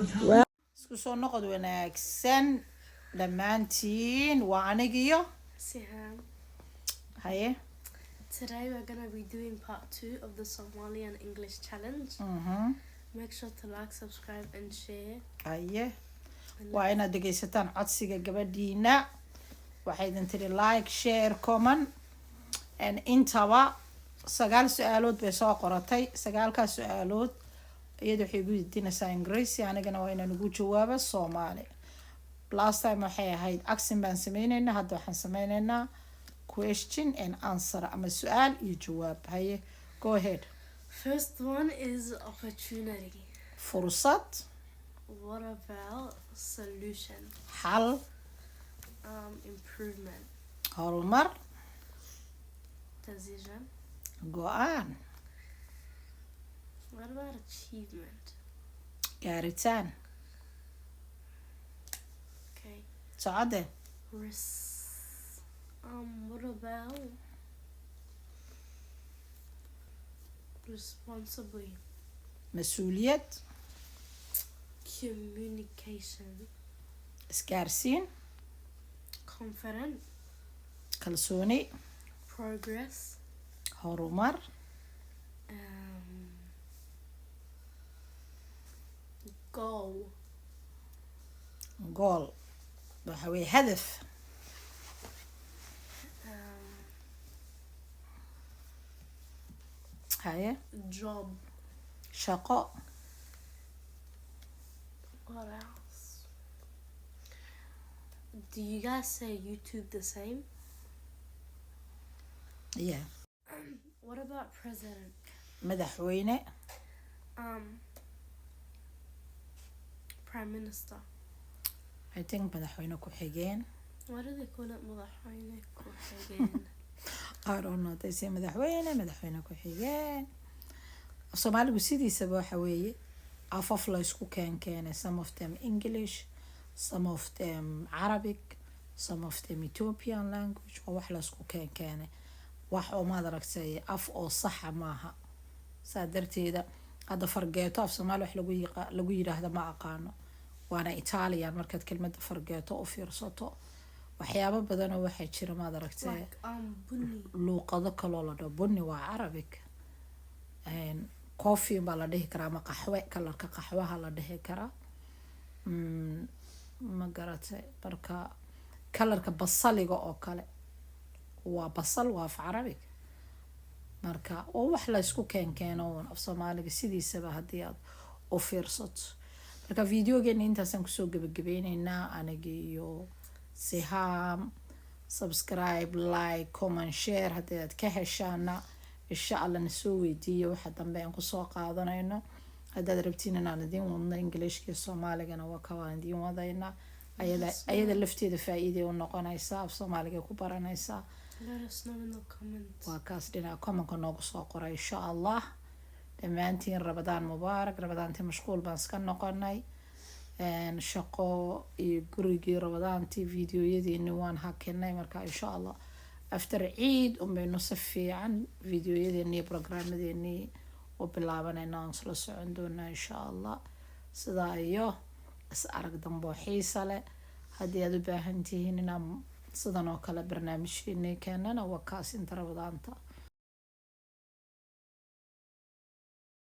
Isku soo noqod wanaagsan dhammaantiin. Waa anigiyo Siham. Haye. Today we're gonna be doing part two of the Somali and English challenge. Make sure to like, subscribe, and share. Haye. And Waa inaad dhegaysataan codsiga gabadhiina. Waxay idin tiri like, share, comment and intaba. Sagaal su-aalood bay soo qoratay. Sagaalkaas su-aalood iyada waxay igu weydiinaysaa Ingiriisi, anigana waa inaan ugu jawaabo Soomaali. Last time waxay ahayd accent baan sameyneynaa. Hadda waxaan sameyneynaa question and answer ama su-aal iyo jawaab. Haye, go ahead. First one is opportunity. Fursad. What about solution? Xal. Improvement. Horumar. Decision. Go-aan. What about achievement? Gaaritaan. Okay. Socode. What about responsibly? Mas-uuliyad. Communication. Isgaarsiin. Confident. Kalsooni. Progress. Horumar. Goal. Goal waxa weeye hadaf. Haye. Job. Shaqo. What else? Do you guys say YouTube the same? Yeah. What about president? Madaxweyne. Prime minister. I think madaxweyne ku-xigeen. Why do they call it madaxweyne ku-xigeen? I don't know. They say madaxweyne, madaxweyne ku-xigeen. Soomaaligu sidiisaba waxa weeye afaf la isku keenkeenay, some of them English, some of them Arabic, some of them Ethiopian language. Waa wax la isku keenkeenay, wax oo maad aragtay af oo saxa maaha. Saa darteeda hadda fargeeto af Soomaali wax lagu yiraahda ma aqaano, waana Italian. Markaad kelmadda fargeeto u fiirsato, waxyaabo badanoo waxaa jira, maad aragtay, Like bunni. Luuqado kaloo la dhaho. Bunni waa Arabic. Coffee baa la dhihi karaa ama qaxwe, kalarka qaxwaha la dhihi karaa. Ma garatay? Marka kalarka basaliga oo kale waa basal, waa af Carabic. Marka waa wax la isku keenkeeno uun af Soomaaliga sidiisaba haddii aad u fiirsato. Marka videogeena intaasaan kusoo gebagabeyneynaa, aniga iyo Sihaam. Subscribe, like, comment, share. Haddii aad ka heshaana, insha Allah na soo weydiiyo waxa dambe aan kusoo qaadanayno. Haddaad rabtiin inaan idiin wadno Ingiliishka iyo Soomaaligana, waa kawaan idiin wadaynaa. Ayada ayada lafteeda faa-iiday u noqonaysaa, af Soomaaliga ku baranaysaa. Let us know in the comments. Waa kaas, dhinaca commentka noogu soo qoray, insha Allah. Dhammaantiin Ramadaan mubaarak. Ramadaantii mashquul baan iska noqonay, shaqo iyo gurigii. Ramadaantii videoyadeeni waan hakinay. Marka insha Allah after Ciid unbaynu si fiican videoyadeeni iyo programmadeenii u bilaabanayna, aan isla socon doonaa insha Allah. Sidaa iyo is arag dambo xiisa leh. Haddii aad u baahan tihiin inaan sidan oo kale barnaamijkeeni keenana, waa kaas inta Ramadaanta.